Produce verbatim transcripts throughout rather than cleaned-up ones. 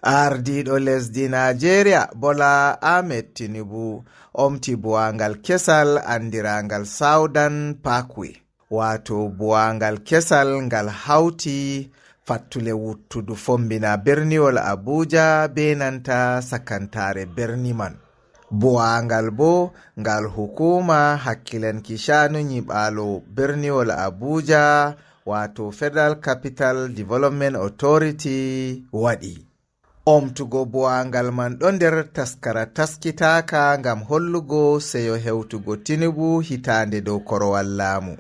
Ardiiɗo lesdi Naajeeriya, Bola Ahmed Tinubu, omti buwaangal kesal anndiraangal Southern Parkway, waato buwaangal kesal ngal hawti fattule wuttudu fombina berniwol Abuja bee nanta sakantaare berni man. Buwaangal boo ngal hukuuma hakkilanki sha'anu nyiɓaalo berniwol Abuja, waato Federal Capital Development Authority waɗi. Omtugo buwaangal man ɗo nder taskara taskitaaka ngam hollugo seyo hewtugo Tinubu hitaande dow korowal laamu.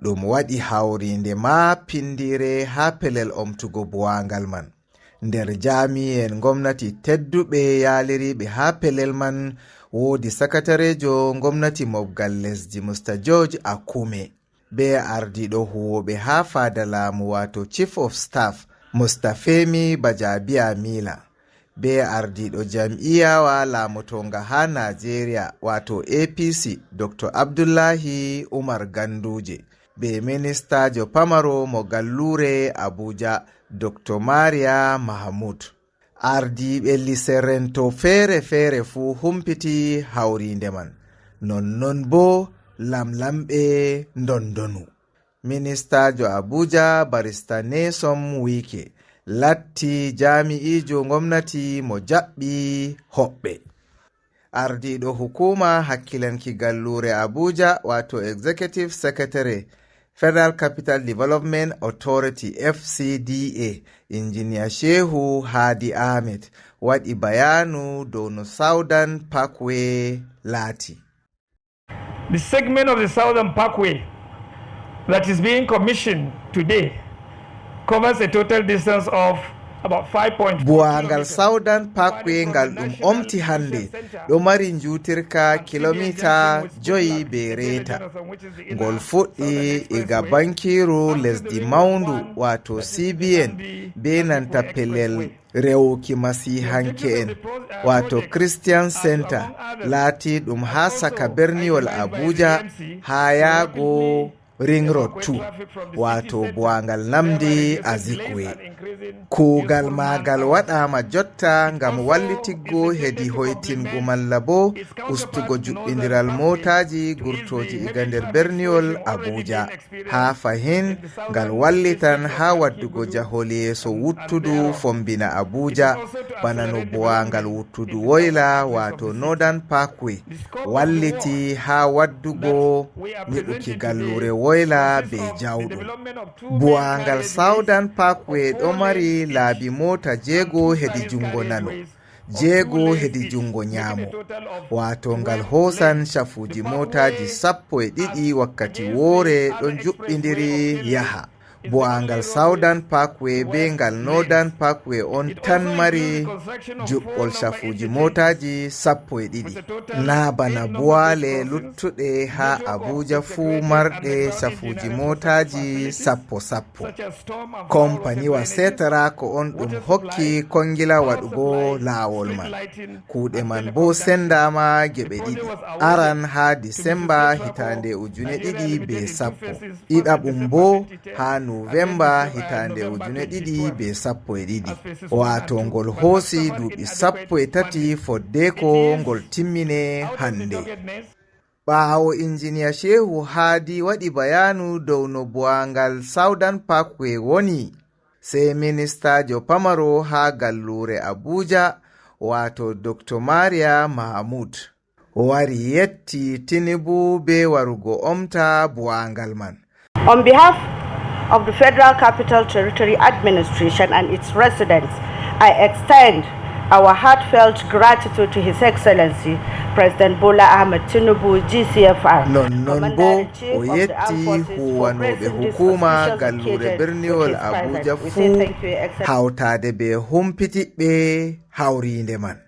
Ɗum waɗi hawriinde maa pindiire haa pelel omtugo buwaangal man. Nder jaami'en ngomnati tedduɓe yaaliriiɓe haa pelel man, woodi sakatareejo ngomnati mobgal lesdi, Mister George Akume, bee ardiiɗo huwooɓe haa faada laamu, waato Chief of Staff, Mister Femi Gbajabiamila, bee ardiiɗo jam'iyawa laamotonga haa Naajeeriya, waato A P C, Doctor Abdullahi Umar Ganduje, bee ministaajo pamaro mo galluure Abuja, Doctor Maria Mahmud. Ardiiɓe lise rento feere-feere fuu humpiti hawriinde man, nonnon boo lamlamɓe ndondonu. Ministaajo Abuja, Barista Nyesom Wike, latti jaami'iijo ngomnati mo jaɓɓi hoɓɓe. Ardiiɗo hukuuma hakkilanki galluure Abuja, waato Executive Secretary, Federal Capital Development Authority, F C D A, Injiniya Shehu Hadi Ahmed, waɗi bayaanu dow no Southern Parkway laati. The segment of the Southern Parkway that is being commissioned today covers a total distance of about five point four Buwaangal Southern Parkway ngal ɗum omti hannde ɗo mari njuutirka kilomita joyi bee reeta. Ngol fuɗɗi iga bankiiru lesdi mawndu, waato C B N, bee nanta pelel rewuki masiihanke'en, waato Christian Center, laatiiɗum haa saka berniwol Abuja, haa yaago Ring Road two, waato buwaangal Nnamdi Azikiwe. Kuugal maagal waɗaama jotta ngam wallitiggo hedi hoytingo malla boo ustugo juɓɓindiral mootaaji gurtooji iga nder berniwol Abuja. Haa fahin, ngal wallitan haa waddugo jahol yeeso wuttudu fombina Abuja, bana no buwaangal wuttudu woyla, waato Northern Parkway, walliti haa waddugo nyiɓuki galluure woyla bee jawɗum. Buwaangal Southern Parkway ɗo mari laabi moota jeego hedi juŋngo nano, jeego hedi juŋngo nyaamo, waato ngal hoosan cafuuji mootaaji sappo e ɗiɗi wakkati woore ɗon juɓɓindiri yaha. Buwaangal Southern Parkway bee ngal Northern Parkway on tan mari juɓɓol cafuuji mootaaji sappo e ɗiɗi. Naa bana buwaale luttuɗe haa Abuja fuu marɗe cafuuji mootaaji sappo sappo. Kompaniwa seetaraako on ɗum hokki kongila waɗugo laawol man. Kuuɗe man boo sendaama geɓe ɗiɗi. Aran haa Disemba hitaande ujune ɗiɗi bee sappo. Ɗiɗaɓum boo haa Nuwemba hitaande ujune ɗiɗi bee sappo e ɗiɗi. Waato ngol hoosi duuɓi sappo e tati foddeeko ngol timmine hannde. Ɓaawo Injiniya Shehu Hadi waɗi bayaanu dow no buwaangal Southern Parkway woni, sey ministaajo pamaro haa galluure Abuja, waato Doctor Maria Mahmud, wari yetti Tinubu bee warugo omta buwaangal man. On behalf of the Federal Capital Territory Administration and its residents, I extend our heartfelt gratitude to His Excellency President Bola Ahmed Tinubu, G C F R, nonnon boo o yetti huuwanooɓe hukuuma galluure berniwol Abuja fuu, hawtaade bee humpitiɓɓe hawriinde man.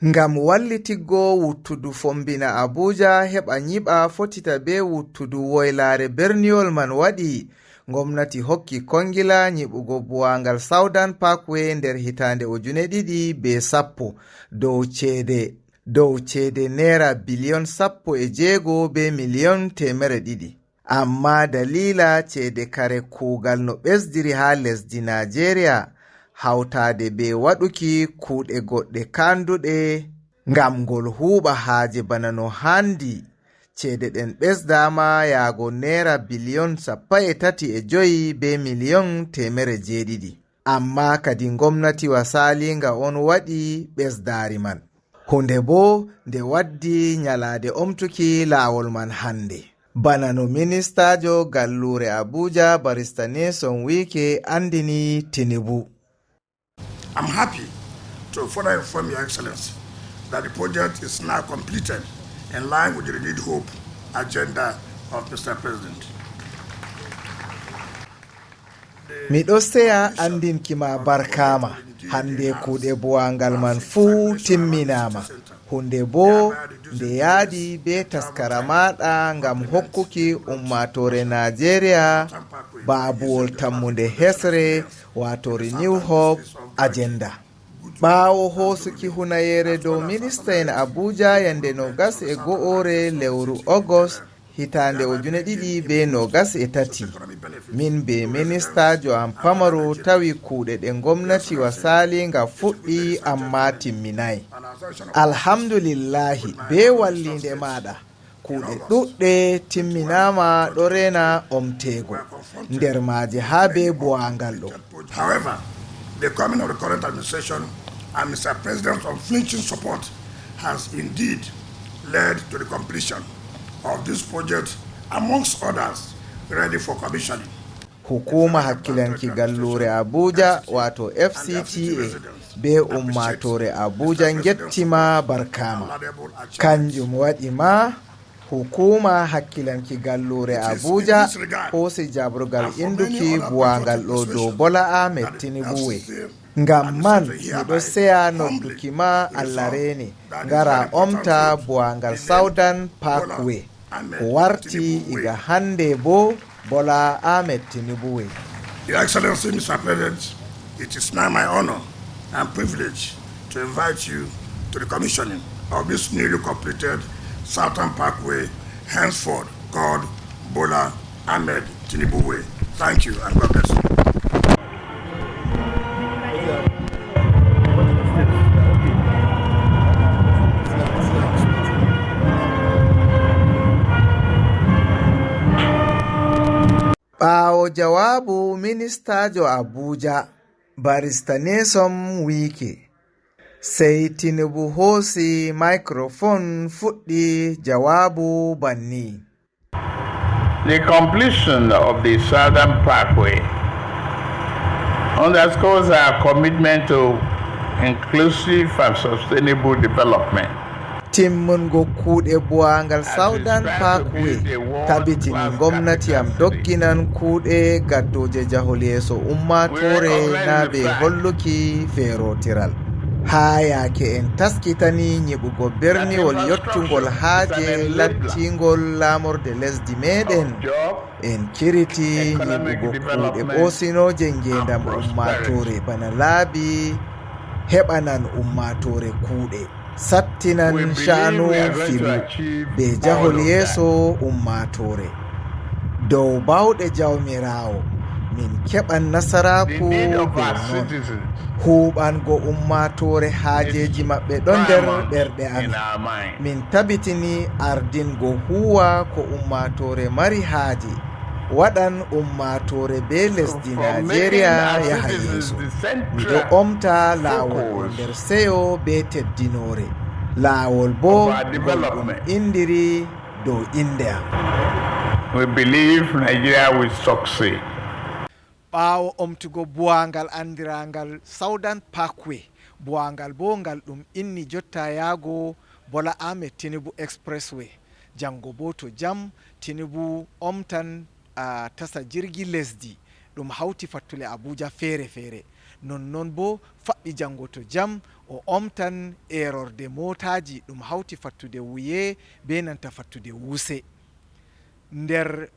Ngam wallitiggo wuttudu fombina Abuja heɓa nyiɓa fotita bee wuttudu woylaare berniwol man waɗi, ngomnati hokki kongila nyiɓugo buwaangal Southern Parkway nder hitaande ujune ɗiɗi bee sappo dow ceede, dow ceede neera biliyon sappo e jeego bee miliyon teemere ɗiɗi. Ammaa daliila ceede kare kuugal no ɓesdiri haa lesdi Naajeeriya, hawtaade bee waɗuki kuuɗe goɗɗe kaanduɗe ngam ngol huuɓa haaje bana no haandi. Ceede ɗen ɓesdaama yaago neera biliyon sappo e tati e joy bee miliyon teemere jeeɗiɗi. Ammaa kadi ngomnatiwa saaliinga on waɗi ɓesdaari man. Huunde boo nde waddi nyalaade omtuki laawol man hannde. Bana no ministaajo galluure Abuja barista Nyesom Wike anndini Tinubu. I'm happy to further inform Your Excellency that the project is now completed in line with the renewed hope agenda of Mister President. Miɗo seya anndinki ma barkaama. Hannde kuuɗe buwaangal man fuu timminaama. Huunde boo nde yaadi bee taskara maaɗa ngam hokkuki ummaatoore Naajeeriya baabuwol tammunde hesre, waato Renew Hope Agenda. Ɓaawo hoosuki hunayeere dow minista en Abuja yande noogas e go'oore lewru Ogos, hitaande ujune ɗiɗi bee noogas e tati, min bee ministaajo am pamaro tawi kuuɗe ɗe ngomnatiwa saaliinga fuɗɗi ammaa timminaay. Alhamdulillahi, bee walliinde maaɗa, kuuɗe ɗuɗɗe timminaama ɗo reena omteego, nder maaje haa bee buwaangal ɗo. However, the coming of the current administration and Mister President's unflinching support has indeed led to the completion of this project, amongst others, ready for commissioning. Hukuuma hakkilanki galluure Abuja, waato F C T A, bee ummaatoore Abuja ngettima barkaama. Kanjum waɗi ma hukuuma hakkilanki galluure Abuja hoosi jabrugal inɗuki buwaangal ɗo dow Bola Ahmed Tinubu we. Ngam man, miɗo seya nodduki ma Allah reene, ngara omta buwaangal Southern Parkway. Ko warti iga hannde boo Bola Ahmed Tinubu we. Your Excellency, Mister President, it is now my honor and privilege to invite you to the commissioning of this newly completed Southern Parkway, henceforth called Bola Ahmed Tinubu Way. Thank you and God bless you. Ɓaawo jawaabu ministaajo Abuja, barista Nyesom Wike, sey Tinubu hoosi microphone fuɗɗi jawaabu banni. The completion of the Southern Parkway underscores our commitment to inclusive and sustainable development. Timmungo kuuɗe buwaangal Southern Parkway tabitini ngomnati am dogginan kuuɗe gaddooje jahol yeeso ummaatoore naa bee holluki feerootiral. Haa yaake en taskitani nyiɓugo berniwol yottungol haaje lattingol laamorde lesdi meeɗen, en kiriti nyiɓugo kuuɗe ɓoosinooje ngeendam ummaatoore bana laabi heɓanan ummaatoore kuuɗe, sattinan sha'anu filu bee jahol yeeso ummaatoore. Dow baawɗe Jawmiraawo, min keɓan nasaraaku bee non. Huuɓango ummaatoore haajeeji maɓɓe ɗon nder ɓerɗe amin. Min tabitini ardingo huuwa ko ummaatoore mari haaje, waɗan ummaatoore bee lesdi Naajeeriya yaha yeeso. Miɗo omta laawol on nder seyo bee teddinoore. Laawol boo ngol ɗum inndiri dow innde am. We believe Nigeria will succeed. Ɓaawo omtugo buwaangal anndiraangal Southern Parkway, buwaangal boo ngal ɗum inni jotta yaago Bola Ahmed Tinubu Expressway. Janngo boo to jam, Tinubu omtan, a, tasa jirgi lesdi, ɗum hawti fattule Abuja feere-feere. Nonnon boo faɓɓi janngo to jam, o omtan eerorde mootaaji, ɗum hawti fattude Wuye bee nanta fattude Wuse. Nder,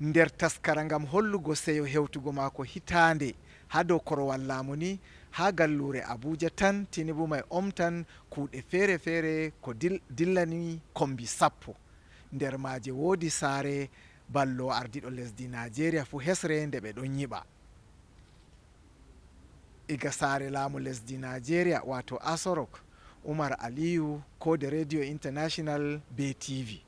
nder taskara ngam hollugo seyo hewtugo maako hitaande haa dow korowal laamu ni, haa galluure Abuja tan, Tinubu may omtan kuuɗe feere-feere ko dil-, dillani kombi sappo. Nder maaje woodi saare ballo ardiiɗo lesdi Naajeeriya fuu hesre nde ɓe ɗon nyiɓa. Iga saare laamu lesdi Naajeeriya, waato Asorok, Umar Aliyu, koode Radio International be T V.